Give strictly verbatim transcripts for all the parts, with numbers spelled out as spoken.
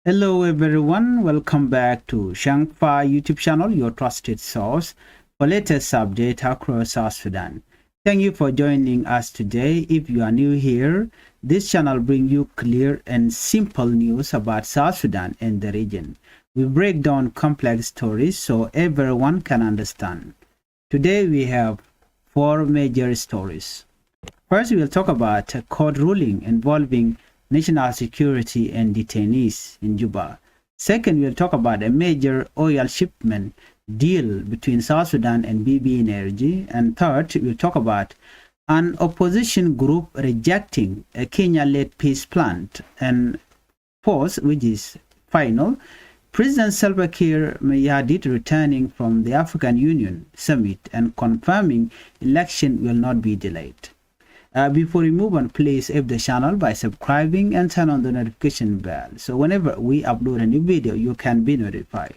Hello everyone, welcome back to Shangfa YouTube channel, your trusted source for latest update across South Sudan. Thank you for joining us today. If you are new here, this channel bring you clear and simple news about South Sudan and the region. We break down complex stories so everyone can understand. Today we have four major stories. First, we'll talk about a court ruling involving national security and detainees in Juba. Second, we'll talk about a major oil shipment deal between South Sudan and B B Energy. And third, we'll talk about an opposition group rejecting a Kenya-led peace plan. And fourth, which is final, President Salva Kiir Mayardit returning from the African Union Summit and confirming election will not be delayed. Uh, before we move on, please help the channel by subscribing and turn on the notification bell. So whenever we upload a new video, you can be notified.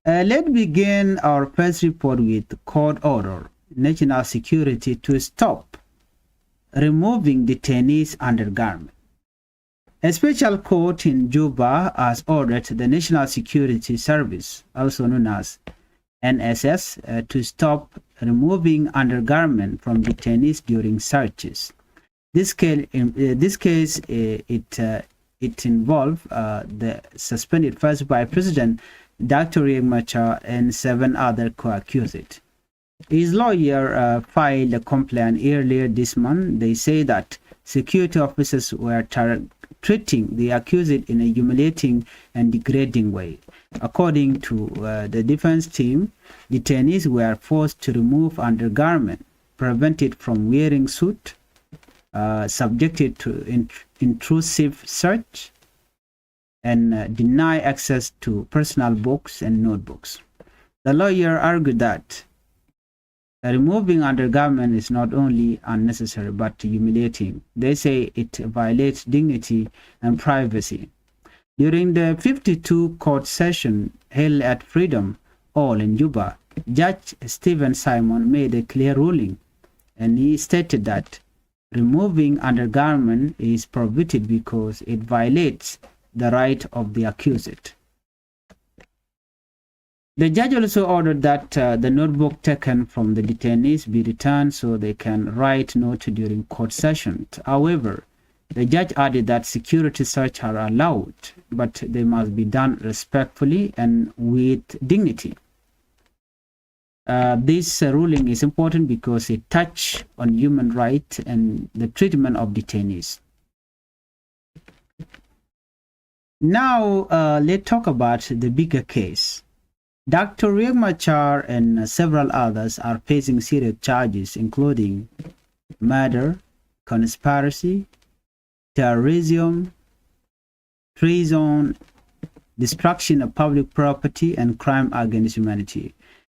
Uh, let's begin our first report with court order, national security to stop removing detainees undergarment. A special court in Juba has ordered the National Security Service, also known as N S S, uh, to stop removing undergarment from detainees during searches. This case, uh, this case uh, it uh, it involved uh, the suspended first vice president, Doctor Riek Machar, and seven other co-accused. His lawyer uh, filed a complaint earlier this month. They say that security officers were tar- treating the accused in a humiliating and degrading way. According to uh, the defense team, detainees were forced to remove undergarment, prevented from wearing suit, uh, subjected to in- intrusive search, and uh, deny access to personal books and notebooks. The lawyer argued that uh, removing undergarment is not only unnecessary but humiliating. They say it violates dignity and privacy. During the fifty-two court session held at Freedom Hall in Juba, Judge Stephen Simon made a clear ruling, and he stated that removing undergarment is prohibited because it violates the right of the accused. The judge also ordered that uh, the notebook taken from the detainees be returned so they can write notes during court session. However, the judge added that security search are allowed, but they must be done respectfully and with dignity. Uh, this uh, ruling is important because it touch on human rights and the treatment of detainees. Now, uh, let's talk about the bigger case. Doctor Riek Machar and uh, several others are facing serious charges, including murder, conspiracy, terrorism, treason, destruction of public property, and crime against humanity.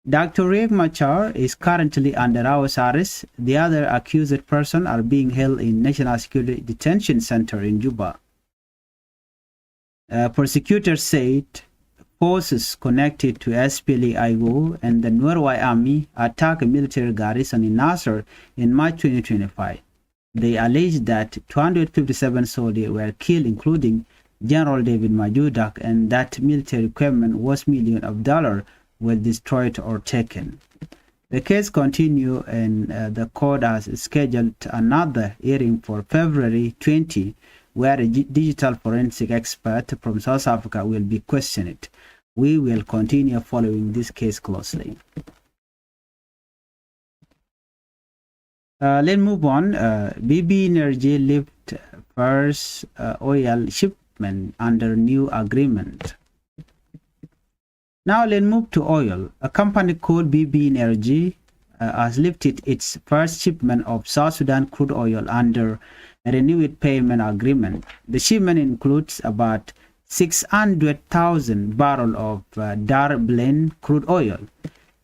Doctor Riek Machar is currently under house arrest. The other accused person are being held in National Security Detention Center in Juba. Uh, prosecutors said forces connected to S P L A I O and the Nuer White Army attacked a military garrison in Nasser in March twenty twenty-five. They alleged that two hundred fifty-seven soldiers were killed, including General David Majur Dak, and that military equipment worth millions of dollars were destroyed or taken. The case continue and uh, the court has scheduled another hearing for February twenty, where a gi- digital forensic expert from South Africa will be questioned. We will continue following this case closely. Uh, let's move on. Uh, B B Energy lift first uh, oil shipment under new agreement. Now let's move to oil. A company called B B Energy uh, has lifted its first shipment of South Sudan crude oil under a renewed payment agreement. The shipment includes about six hundred thousand barrel of uh, Dar blend crude oil.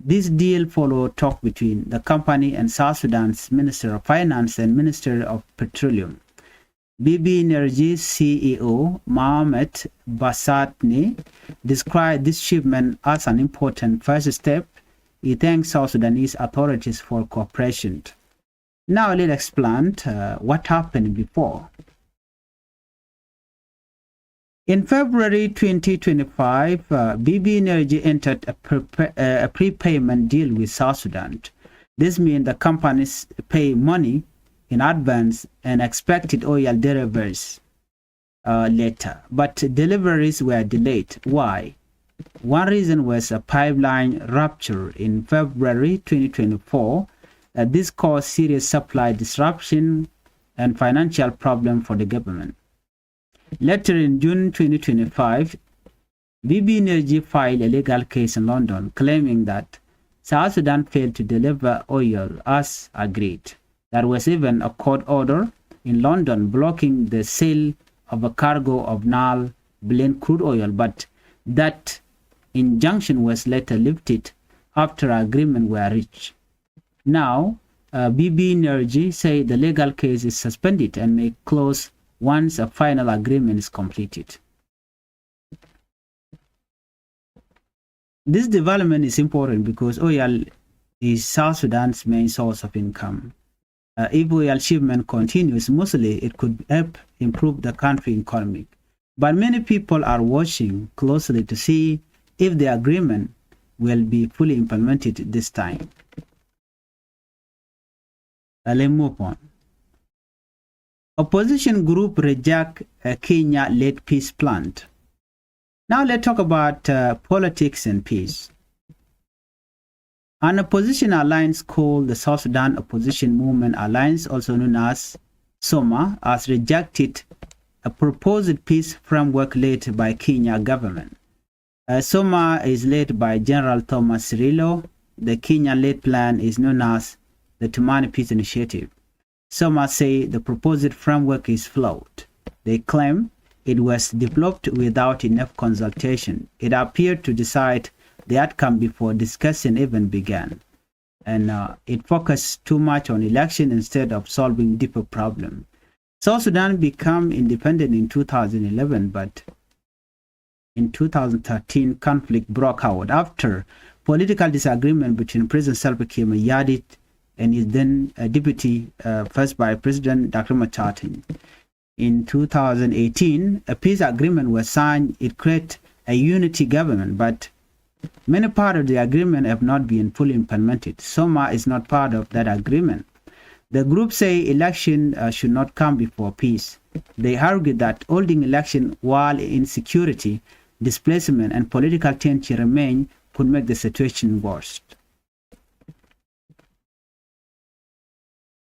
This deal followed talk between the company and South Sudan's Minister of Finance and Minister of Petroleum. B B Energy C E O Mohamed Basatni described this shipment as an important first step. He thanked South Sudanese authorities for cooperation. Now let's explain uh, what happened before. In February twenty twenty-five, uh, B B Energy entered a, prepa- uh, a prepayment deal with South Sudan. This means the companies pay money in advance and expected oil deliveries uh, later, but deliveries were delayed. Why? One reason was a pipeline rupture in February twenty twenty-four. Uh, this caused serious supply disruption and financial problem for the government. Later in June twenty twenty-five, B B Energy filed a legal case in London claiming that South Sudan failed to deliver oil as agreed. There was even a court order in London blocking the sale of a cargo of Nile Blend crude oil, but that injunction was later lifted after agreement were reached. Now, uh, B B Energy say the legal case is suspended and may close once a final agreement is completed. This development is important because oil is South Sudan's main source of income. Uh, if oil shipment continues smoothly, it could help improve the country economy. But many people are watching closely to see if the agreement will be fully implemented this time. Uh, let's move on. Opposition group reject a Kenya-led peace plan. Now let's talk about uh, politics and peace. An opposition alliance called the South Sudan Opposition Movement Alliance, also known as SOMA, has rejected a proposed peace framework led by Kenya government. Uh, SOMA is led by General Thomas Cirillo. The Kenya-led plan is known as the Tumani Peace Initiative. SOMA say the proposed framework is flawed. They claim it was developed without enough consultation. It appeared to decide the outcome before discussion even began. And uh, it focused too much on election instead of solving deeper problem. South Sudan became independent in two thousand eleven, but in two thousand thirteen, conflict broke out after political disagreement between President Salva Kiir Mayardit and his then uh, deputy uh, First Vice President Doctor Machar Teny. In two thousand eighteen, a peace agreement was signed. It created a unity government, but many parts of the agreement have not been fully implemented. SOMA is not part of that agreement. The group say election uh, should not come before peace. They argue that holding election while insecurity, displacement, and political tension remain could make the situation worse.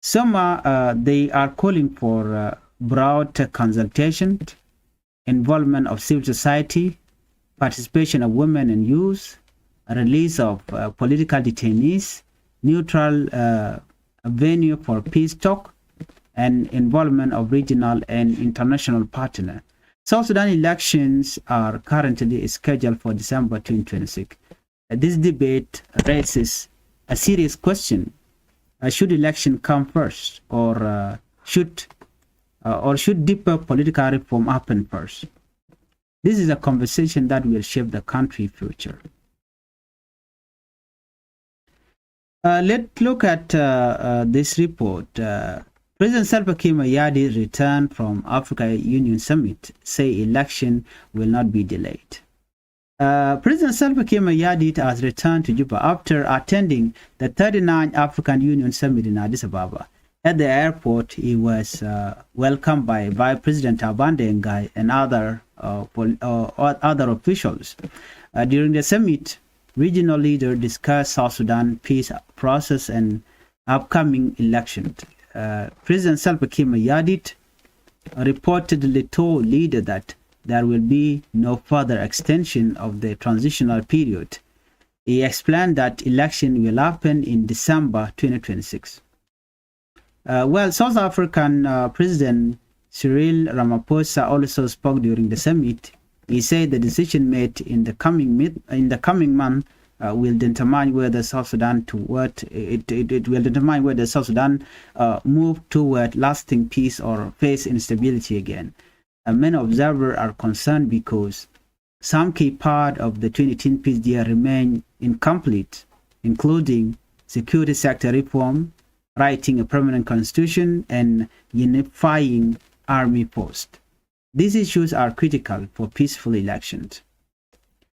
SOMA, uh, they are calling for uh, broad consultation, involvement of civil society, participation of women and youth, release of uh, political detainees, neutral uh, venue for peace talk, and involvement of regional and international partner. South Sudan elections are currently scheduled for December twenty twenty-six. This debate raises a serious question. Uh, should election come first, or uh, should uh, or should deeper political reform happen first? This is a conversation that will shape the country future. Uh, let's look at uh, uh, this report. Uh, President Salva Kiir Mayardit return from Africa Union Summit, say election will not be delayed. Uh, President Salva Kiir Mayardit has returned to Juba after attending the thirty-ninth African Union Summit in Addis Ababa. At the airport, he was uh, welcomed by Vice President Taban Deng Gai and other, uh, pol- uh, o- other officials. Uh, during the summit, regional leaders discussed South Sudan peace process and upcoming election. Uh, President Salva Kiir Mayardit reportedly told leader that there will be no further extension of the transitional period. He explained that election will happen in December twenty twenty-six. Uh, well, South African uh, President Cyril Ramaphosa also spoke during the summit. He said the decision made in the coming mid, in the coming month uh, will determine whether South Sudan toward it, it, it will determine whether South Sudan uh, move toward lasting peace or face instability again. Uh, many observers are concerned because some key part of the twenty eighteen peace deal remain incomplete, including security sector reform, writing a permanent constitution, and unifying army post. These issues are critical for peaceful elections.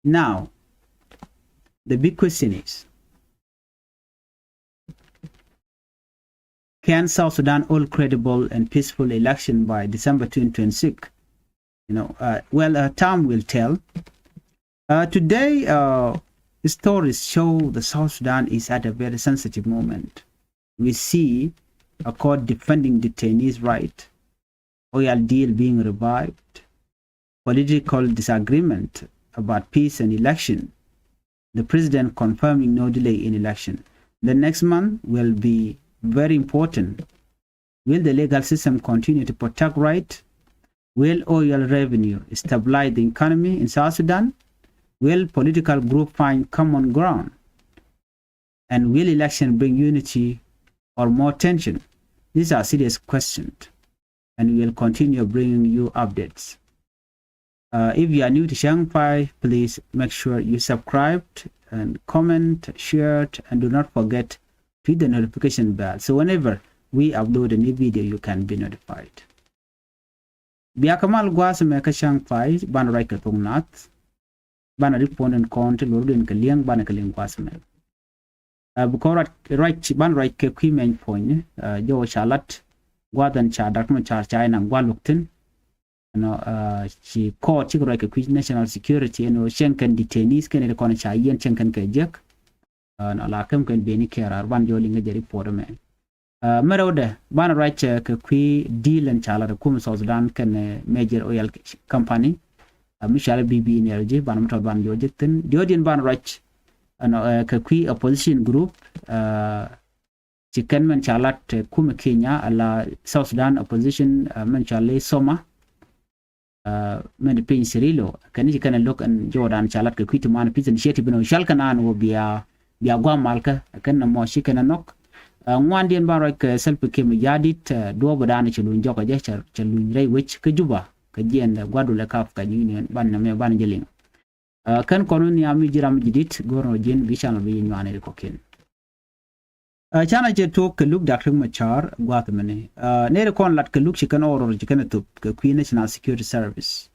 Now, the big question is, can South Sudan hold credible and peaceful election by December twenty twenty-six? You know, uh, well, uh, time will tell. Uh, today, uh, stories show the South Sudan is at a very sensitive moment. We see a court defending detainees' right, oil deal being revived, political disagreement about peace and election, the president confirming no delay in election. The next month will be very important. Will the legal system continue to protect right? Will oil revenue stabilize the economy in South Sudan? Will political group find common ground? And will election bring unity or more tension? These are serious questions, and we will continue bringing you updates. Uh, if you are new to Changfai, please make sure you subscribe and comment, share, and do not forget to hit the notification bell. So whenever we upload a new video, you can be notified. Bia kɛ mal gua̱a̱th mɛ kä Changfai, banɛ ruac kɛ thok nath, banɛ rik puɔ̱n in kɔn ti lor din kɛ liɛŋ, banɛ kɛ liŋ gua̱a̱th mɛ. Uh, bikɔ ruac, ruac, banɛ ruac kɛ kui̱ mɛny puɔ̱ny, uh, jɔwä ca lat gua̱a̱th ɛn ca Doctor Machar ca inaŋ gua̱a̱th luɔk thi̱n. Ɛnɔ, uh, ci court cikɛ ruac kɛ kui̱ national security ɛn ɣöö cieŋ kɛn detainees kɛn ri kɔn ca yiɛn cieŋ kɛn kɛ jiäk. Uh, nɔ la käm kɛn beni kɛ raar, banɛ jɔw liŋ kɛ jɛ report mɛ. Uh, mɛ rɛwdɛ banɛ ruac, uh, kɛ kui̱ deal ɛn ca lat ɛ kum South Sudan kɛn, uh, major oil company, uh, mi cɔal B P Energy, banɛ mi tɔt banɛ jɔw jɛ thi̱n. Diɔ̱ɔ̱diɛn banɛ ruac ɛnɔ, uh, kɛ kui̱ opposition group, uh, ci kɛn mɛn ca lat, uh, kum Kenya ala South Sudan opposition, uh, mɛn cɔal i̱ SOMA, uh, mɛn piny Cirillo, kɛn ci kɛn ɛ lo̱k ɛn jɔwdan ca lat kɛ kui̱ ti man peace initiative inɔ, cɔal kɛn an wä bia, bia gua̱a̱th malkä, kɛn nɔmɔ ci kɛn ɛ nhɔk. Uh, ŋuandiɛn banɛ ruac kɛ Salva Kiir Mayardit, uh, duɔ̱ɔ̱pdan ci luny jɔkɛ jɛ, ca, ca luny rɛy wec kä Juba, kɛ jiɛn gua̱a̱th dulɛ kap kɛ Union, banɛ mɛ banɛ jɛ liŋ. Uh, kɛn kɔn ni ami ji̱ ram ji̱ dit, go̱r nɔ ji̱n bi channel bi nyuani ri kɔ̱kiɛn. Uh, canɛ jɛ tuɔk kɛ luk Doctor Machar gua̱a̱th mini. Uh, neri kɔn lat kɛ luk ci kɛn order ci kɛn thop kɛ kui̱ National Security Service.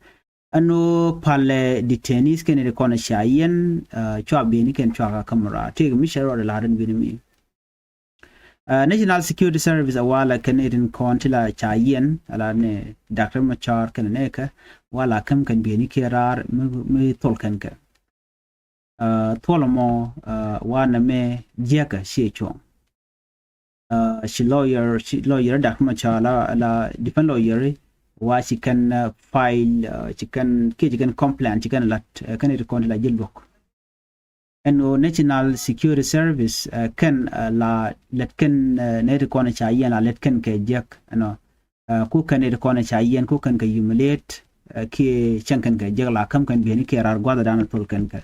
Ɛn ɣöö palɛ detainees kɛn neri kɔn ca yiɛn, uh, cua beni kɛn cua ka kamera. Tëëk mi cɛ rɔɔdɛ la̱r in bini mi. Uh, National Security Service a walɛ kɛn neri kɔn ti la ca yiɛn, ala ni Doctor Machar kɛn nɛ kɛ, walɛ käm kɛn beni kɛ raar mi, mi thol kɛn kɛ. Uh, thuɔlɛ mɔ, uh, wanɛ mɛ jiäkä ciɛ cuɔ̱ŋ. Uh, ci lawyer, ci lawyer Doctor Machar la, la defense lawyer wa ci kɛn, uh, file, uh, ci kɛn, kiɛ ci kɛn complaint, ci kɛn lat, uh, kɛn ri kɔn ti la ji̱ luɔ̱k. Ɛn ɣöö National Security Service, uh, kɛn, uh, la lät kɛn, uh, nɛ ti kɔn ca yiɛn la lät kɛn kɛ jiäk, ɛnɔ. Uh, ku kɛn nɛ ti kɔn ca yiɛn ku kɛn kɛ humiliate, uh, kiɛ cɛŋ kɛn kɛ jiäk la käm kɛn bieni kiɛ raar gua̱thdan thol kɛn kɛ.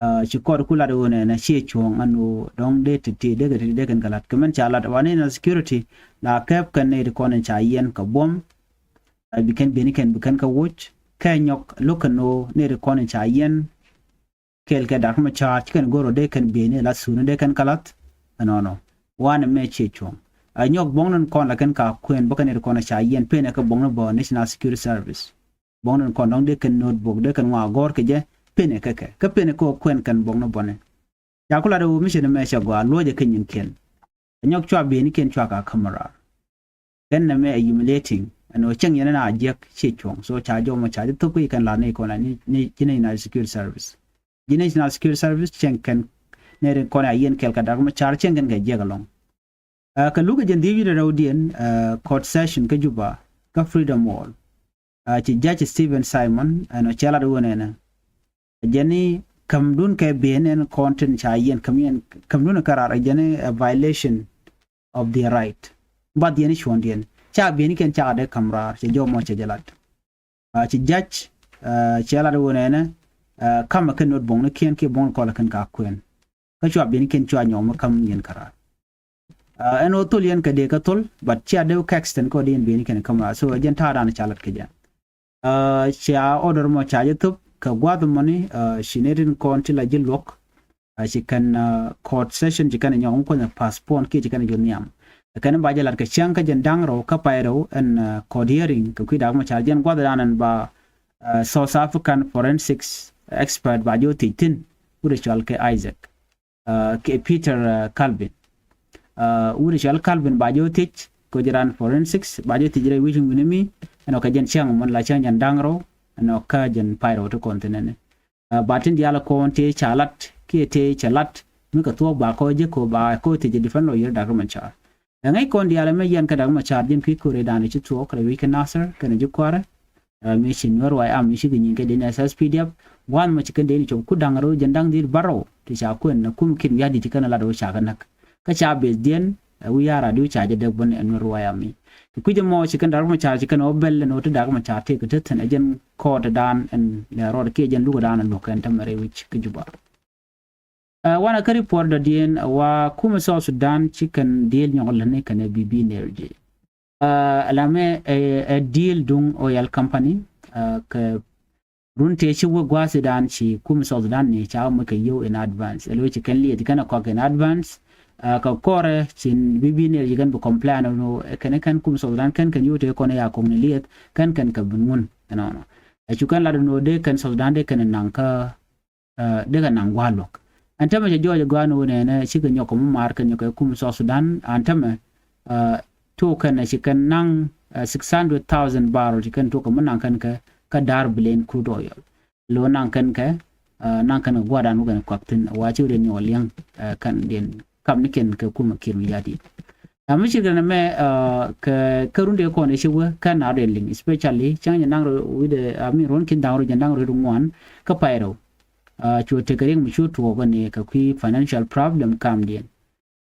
Uh, ci kɔt ku lat ɣöö nɛnɛ ciɛ cuɔ̱ɔ̱ŋ ɛn ɣöö dɔ̱ŋ dee ti ti dee kɛ ti dee kɛn kɛ lat kɛ mɛn ca lat wa ni na security la kɛp kɛn nɛ ti kɔn ca yiɛn kɛ buɔ̱m. Uh, bi kɛn bieni kɛn bi kɛn kɛ woc kɛ nyɔk lo̱k kɛn ɣöö nɛ ti kɔn ca yiɛn. Kɛɛl kɛ Doctor Machar ci kɛn go̱r ɔ dee kɛn bieyni la thurni dee kɛn kɛ lath. Ɛnɔnɔ wanɛ mɛ ciɛ cuɔ̱ŋ. A nyɔk buɔ̱ŋni kɔn la kɛn ka kuɛn bä kɛn nɛ ti kɔn ca yiɛn penɛ kɛ buɔ̱ŋni bä National Security Service. Buɔ̱ŋni kɔn dɔ̱ŋ dee kɛn notebook dee kɛn ŋɔak gɔ̱r kɛ jɛ penɛ kɛ kɛ kä penɛ kɛ kuɛn kɛn buɔ̱ŋni bäni. Ca ku lat ɛ ɣöö mi cɛ ni mɛ cɛ gɔaa luɔcɛ kɛ nyinkiɛn. A nyɔk cua bieynikiɛn cua ka käm raar. Kɛn nɛmɛ ɛ humiliating. Ɛn ɣöö cieŋ yɛn ɛn a jiäk ciɛ cuɔ̱ŋ. So ca jɔmɔ ca ji̱ thop kä yi kɛn la̱r ni kɔn a ni, ni, ji̱ ni National Security Service. Ji̱ ni National Security Service cieŋ kɛn nɛ rin kɔn a yiɛn kɛɛl kɛ Doctor Machar cieŋ kɛn kɛ jiäk ɛlɔ̱ŋ. Uh, kɛ luk ɛ jɛn dhiec wi̱cdɛ rɛwdiɛn, uh, court session kä Juba kä Freedom Hall. Uh, ci Judge Stephen Simon ɛn ɔ cɛ lat ɣöö nɛnɛ. Jɛn ni kämdun kɛ bieyni ɛn kɔn tin ca yiɛn käm yɛn kämdun kɛ raar jɛn ni a violation of their right. Bath yɛn i̱ cuɔ̱ndiɛn ca bieynikiɛn cakɛ dee käm raar cɛ jɔmɔ cɛ jɛ lat. Uh, ci Judge, uh, cɛ lat ɣöö nɛnɛ, uh, kamɛ kɛn notebooknikiɛn kiɛ buɔ̱ŋni kɔlɛ kɛn ka kuɛn. Kä cua bieynikiɛn cua nyɔk mi käm yɛn kɛ raar. Uh, ɛn ɣöö thol yɛn kɛ dee kä thol, but cia dee wä kɛ extend kɛ ɣöö dee yɛn bieynikiɛn käm raar. So jɛn ta̱a̱dan ca lat kɛ jɛ. Uh, cia order mɔ ca jɛ thop kɛ gua̱th mɔni, uh, ci nɛ tin kɔn ti la ji̱ luɔk. Uh, ci kɛn, uh, court session ci kɛn nyɔk kuɔnyɛ postpone kiɛ ci kɛn jɔ nhiam. Kɛn ba jɛ lat kɛ cäŋ kä jɛn da̱ŋ rɛw kä pay rɛw ɛn, uh, court hearing kɛ kui̱ Dak Macar, jɛn gua̱th dan ɛn ba, uh, South African forensics expert ba jɛ wä thiec thi̱n, wut ɛ cɔal kɛ Isaac, uh, kɛ Peter, uh, Calvin. Uh, wut ɛ cɔal Calvin ba jɛ wä thiec kɛ jɛ ran forensics, ba jɛ wä thiec rɛy wi̱c wi̱ni mi, ɛn ɔ kɛ jɛn cäŋ mɔn la cäŋ jɛn da̱ŋ rɛw, ɛn ɔ kä jɛn pay rɛw ti kɔn thi̱n ɛn. Uh, ba tin diaal kɔn tëë ca lat kiɛ tëë cɛ lat mi kɛ thuɔ̱k ba kɔ jek kɔ ba kɔ thiec jɛ defend lawyer Dak Macar. Ɛ ŋäc kɔn diaal ɛmɛ yɛn kä Dak Macar, jɛn kui̱ ko̱r ëëdan ci thuɔ̱k rɛy wi̱c kä Nasir kɛnɛ ji̱ kua̱rɛ. Uh, mi ci Nuɛr White Army ci kɛ nyi̱n kɛ den S S P D F. Gua̱a̱th mɔ ci kɛn den cop ku da̱ŋ rɛw jɛn da̱ŋ dhil bärɔw ti ca kuɛn ɛ kum Kiir Mayardit ci kɛn ɛ lat ɛ wä ca kɛ näk. Kä ca beth diɛn, uh, wi̱i̱ ya̱r a diw ca jɛ däk bän ɛ Nuɛr White Army. Ti kui̱c ɛmɔ ci kɛn Dak Macar ci kɛn ɛ wä bɛl ɛn ɔ ti Dak Macar tëëk kä tethin ɛ jɛn kɔɔtdan ɛn lɛ rɔɔd kiɛ jɛn lukdan ɛn luɔ̱k kɛn tämɛ rɛy wi̱c kä Juba. Uh, wanɛ kä report dɔ̱diɛn, uh, wa kumɛ South Sudan ci kɛn diël nyɔk lätni kɛnɛ B B Energy. Uh, lamɛ ɛ, ɛ diël duŋ oil company, uh, kɛ run tëë ci wä gua̱a̱thidan ci kumɛ South Sudan ni ca wä mɛ kɛ yio̱w in advance. Ɛ lo̱ ci kɛn liɛth kɛn ɛ kɔk in advance. Uh, kɛ kɔrɛ ci B B Energy kɛn bi complain ɔ kɛn kɛn kumɛ South Sudan kɛn kɛn yio̱w tëë kɔn ɛ ya kɔk ni liɛth kɛn kɛn kɛ bin ŋun ɛnɔnɔ. Ɛ cu kɛn lat ɛn ɔ dee kɛn South Sudan dee kɛn ɛ naŋ kä uh, dee kɛ naŋ gua̱a̱r luɔ̱k. Ɛn tämɛ cɛ jɔɔc ɛ gɔaa ni wä nɛnɛ cikɛ nyɔk kɛ mi maar kɛ nyɔk kɛ kum South Sudan. Ɛn tämɛ, uh, tuɔk kɛn ɛ ci kɛn naŋ, uh, six hundred thousand barrel ci kɛn tuɔk kɛ mi naŋ kɛn kɛ kä da̱r bilɛn crude oil. Lo̱ naŋ kɛn kɛ, uh, naŋ kɛn kɛ gua̱a̱rdan wä kɛn kuak thi̱n wa ci wä dee nyɔk liɛŋ, uh, kɛn diɛn kam ni kɛn kɛ kum Kiir Mayardit. A mi ci kɛn mɛ, uh, kɛ, kɛ run dee kɔn ɛ ci wä kɛn na dee liŋ, especially cäŋ jɛ naŋ rɔ wi̱dɛ, I mean, ruɔ̱n kin da̱ŋ rɔ jɛ naŋ rɔ ŋuan kä pay rɛw. Uh, cu tekɛ riɛk mi cu tuɔɔk ni kɛ kui̱ financial problem kamdiɛn.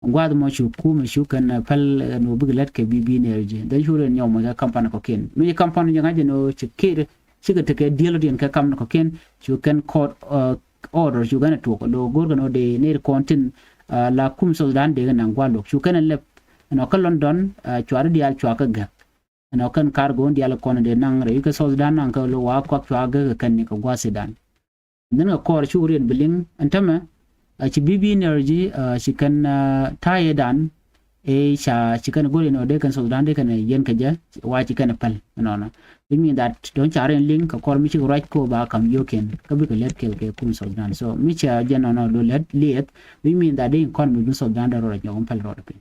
Gua̱a̱th mɔ cu kumɛ cu kɛn, uh, päl, uh, ni wä bikɛ lät kɛ B B Energy. Then cu rɛn nyɔk mɔ kɛ company kɔ̱kiɛn. Mi ci company jɛ ŋa̱c jɛ ni wä ci kir, cikɛ tekɛ diɛl diɛn kɛ company kɔ̱kiɛn. Cu kɛn court, uh, order cu kɛn ɛ tuɔk. Lo̱ go̱r kɛn wä dee ner kɔn tin, uh, la kum South Sudan dee kɛ naŋ gua̱a̱r luɔ̱k. Cu kɛn ɛ lɛp. Ɛn ɔ kä London, uh, cuari diaal cua kɛ gäk. Ɛn ɔ kɛn cargo diaal kɔn dee naŋ rɛy kɛ South Sudan naŋ kɛ lo̱ wa kuak cua gäk kɛ kɛn ni kɛ gua̱a̱thidan. Then kɛ kɔɔr cuk riɛn bi liŋ ɛn tämɛ, a ci B B Energy, a ci kɛn, a, ta̱yɛ dan, ëë ca ci kɛn go̱r in ɔ dee kɛn South Sudan dee kɛn yɛn kɛ jɛ, wa ci kɛn päl ɛnɔnɔ. Which mean that dɔ̱ŋ ca riɛn liŋ kɛ kɔɔr mi cik ruac ko ba kam yio̱kiɛn kä bikɛ lɛt kɛl kɛ kum South Sudan. So mi ca jɛ nɔnɔ lo lɛt liɛth, which mean that dee economy bi South Sudan dee rɔɔd a nyɔk päl rɔɔd piny.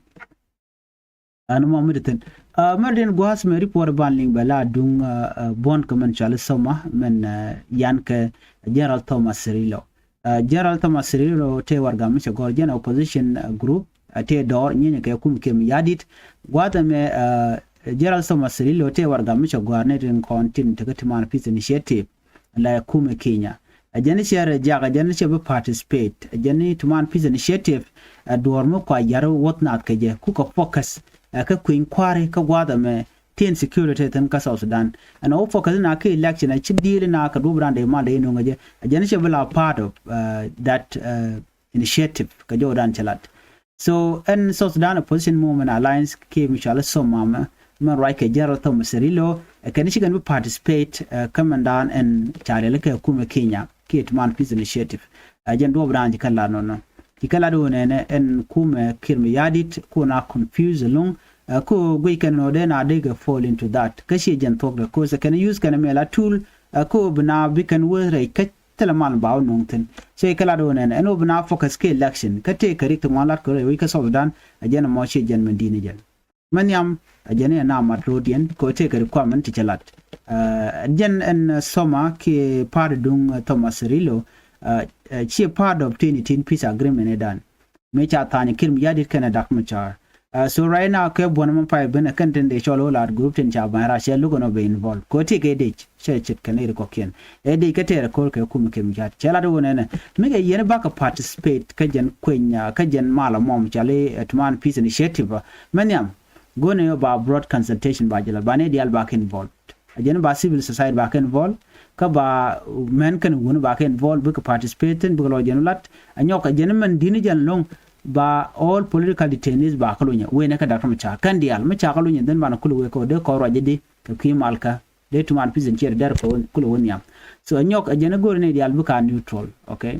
Ɛn mɔ mi ti thi̱n. Ɛ, mɛ rin gua̱a̱th mɛ report ban liŋ bɛ la duŋ, ɛ, ɛ, buɔ̱n kɛ mɛn cɔal i̱ Soma mɛn, ɛ, yan kɛ General Thomas Cirillo. Ɛ, General Thomas Cirillo tëë warɛgak mi cɛ gɔ̱r jɛn opposition, ɛ, group, ɛ, tëë dɔɔr nyinyɛ kɛ kum Kiir Mayardit. Gua̱a̱th ɛmɛ, ɛ, General Thomas Cirillo tëë warɛgak mi cɛ gɔ̱r ni rin kɔn tin tekɛ Tumaini Peace Initiative. La kumɛ Kenya. A jɛn cɛ rɛ jak, a jɛn cɛ bi participate. A jɛn Tumaini Peace Initiative, a duɔ̱ɔ̱r mi kua yar wuɔth naath kɛ jɛ. Kukɛ focus, a kä kui̱ny kua̱ri kä gua̱a̱th ɛmɛ tin security thi̱n kä South Sudan. Ɛn ɔ focus na kä election, a ci di̱i̱l na kɛ duɔ̱p raan dee mal dee nuŋ a jɛ. A jɛn cɛ bi la part of, uh, that, uh, initiative kɛ jɔwdan cɛ lat. So ɛn South Sudan Opposition Movement Alliance kiɛ mi cɔal i̱ Soma mɛ, mɛ ruac kɛ General Thomas Cirillo, ɛ kɛn ci kɛn bi participate, ɛ, kä mɛn dan ɛn ca riɛl kɛ kumɛ Kenya kiɛ Tumaini Peace Initiative. Ɛ jɛn duɔ̱p dan ci kɛn lat nɔnɔ. Ci kɛn lat wä nɛnɛ ɛn kumɛ Kiir Mayardit ku na confuse ɛlɔ̱ŋ, ɛ, ku guic kɛn nɔ dee na dee kɛ fall into that. Kä ci jɛn thuɔ̱k dɛ, 'cause kɛn use kɛn mɛ la tool, ɛ, ku bi na bi kɛn wä rɛy kä thilɛ mal ba wä nuŋ thi̱n. So i̱ kɛ lat wä nɛn ɛn wä bi na focus kɛ election kä tëë kɛ rik ti ŋuan lat kɛ rɛy wec kä South Sudan. A jɛn ɛmɔ ci jɛn mɛn di̱n ɛ jɛn. Mɛ nhiam a jɛn i̱ ɛ na mat ro̱o̱diɛn kɛ tëë kɛ rik kuam ɛn ti cɛ lat. Ɛ jɛn ɛn, ɛ, Soma kiɛ part duŋ, ɛ, Thomas Cirillo, ɛ, ɛ, ci part of twenty eighteen peace agreement ɛ dan. Mëë ca tha̱a̱ny Kiir Mayardit kɛnɛ Dak Machar. Ɛ, so right now kɛ buɔ̱n mɛ pay ben ɛ kɛn tin dee cɔl wä laat group tin ca ba̱ny rac cɛ luk ɛn ɔ bɛ involve. Kɛ ɔ ti kɛ dec cɛ ce̱tkɛ nɛy ri kɔ̱kiɛn. Ɛ dec kä tɛɛr ɛ ko̱r kɛ kum Kiir Mayardit. Cɛ lat wä nɛnɛ. Mi kɛ yɛn bakɛ participate kä jɛn kueny, ɛ, kä jɛn mal ɛmɔ mi cɔal i̱, ɛ, Tumaini Peace Initiative, ɛ. Mɛ nhiam. Go̱n ɛ ba broad consultation ba jɛ la. Ba nɛy diaal bakɛ involve. A jɛn ba civil society ba kɛ involve, kä ba mɛn kɛn wuni ba kɛ involve, bikɛ participate thi̱n, bikɛ lɔ jɛn lat. A nyɔk a jɛn mɛn di̱n jɛn lo̱ŋ, ba all political detainees ba kɛ lunyɛ. Wee nɛ kɛ Dak Machar kɛn diaal, mi ca kɛ lunyɛ, then banɛ kul wee kɛ wä dee kɔn ruac di kɛ kui̱ mal kä, dee Tumaini Peace in ciɛ dee kɛ wä kul wä nhiam. So a nyɔk a jɛn go̱ri ni diaal bikɛ neutral, okay?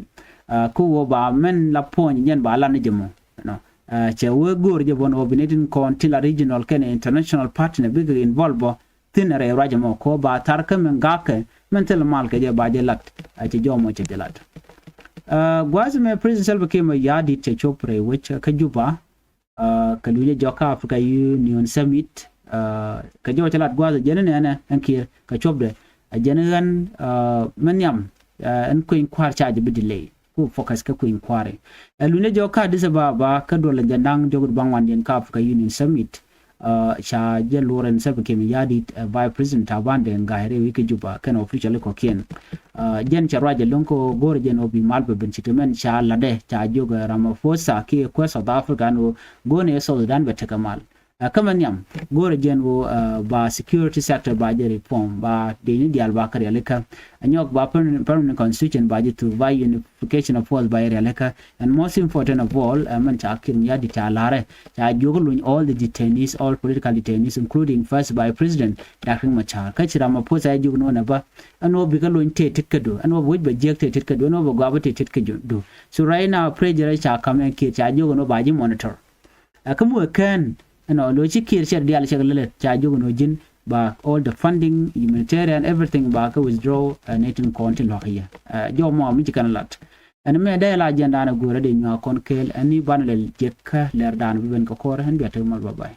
Ɛ, kä wä ba mɛn la puɔ̱ny jɛn ba lan ni jɛ mɔ, you know. Cɛ wee go̱o̱r jɛ bä ni ɣöö bi nɛy tin kɔn ti la regional kɛnɛ international partner bikɛ involve bä thi̱n rɛy ruac ɛmɔ kɛ ɣöö ba tharkɛ min gakkɛ min thil mal kɛ jɛ ba jɛ lat. Cɛ jɔmɔ cɛ jɛ lat. Gua̱a̱th mɛ President Salva Kiir Mayardit cɛ cop rɛy wec kä Juba kɛ lunyɛ jɔk kä Africa Union Summit. Kɛ jɔk cɛ lat gua̱a̱th jɛn nɛnɛ ɛn Kiir kɛ copdɛ a jɛn ɣän mɛ nhiam ɛn kueny kua̱r ca jɛ bi delay ku focus kä kueny kua̱ri. Ɛ lunyɛ jɔk kä Addis Ababa kä duɔl jɛ naŋ diɔk baŋ wandiɛn kä Africa Union Summit. Ca jɛ luɔr ɛn Salva Kiir Mayardit, Vice President Taban Deng Gai rɛy wec kä Juba kɛn official kɔkiɛn. Jɛn cɛ ruac ɛlɔ̱ŋ kɛ ɣöö go̱o̱rɛ jɛn ɣöö bi mal bɛ ben ci ti mɛn ca latdɛ ca jiök Ramaphosa kiɛ kuɛ South Africa ɛn ɣöö go̱o̱rɛ ni South Sudan bɛ tekɛ mal. Kä mɛ nhiam go̱o̱rɛ jɛn ɣöö ba security sector ba jɛ reform, ba dee ni diaal ba kɛ rialikä. Ɛ nyɔk ba permanent constitution ba jɛ thuk, ba unification of force ba jɛ rialikä. And most important of all, ɛ mɛn ca Kiir Mayardit ca la̱rɛ ca jiök luny all the detainees, all political detainees, including first vice president Doctor Riek Machar. Kä ci Ramaphosa ɛ jiök ni ɣöö nɛ bä ɛn ɣöö bikɛ luny tëë tet kädu, ɛn ɣöö bi wec bɛ jiäk tëë tet kädu, ɛn ɣöö bɛ guapä tëë tet kädu. So right now pressure ca ka̱m ɛn Kiir ca jiök ɛn ɣöö ba ji̱ monitor. Ɛ kä mi wee kään ɛnɔ lo̱c ci Kiir cɛ diaal cɛ kɛ lät ca jiök ɛn ɣöö ji̱n ba all the funding, humanitarian, everything ba kɛ withdraw. Ɛ nɛy tin kɔn tin lua̱k yɛ jɔmɔ mi ci kɛn lat. Ɛn mɛ dee la jɛn daanɛ go̱o̱rä dee nyuak kɔn kɛɛl ɛn ni banɛ lɛ jiäk kä lɛr daanɛ bi ben kɛ kɔr ɛn bia tek mal, bye bye.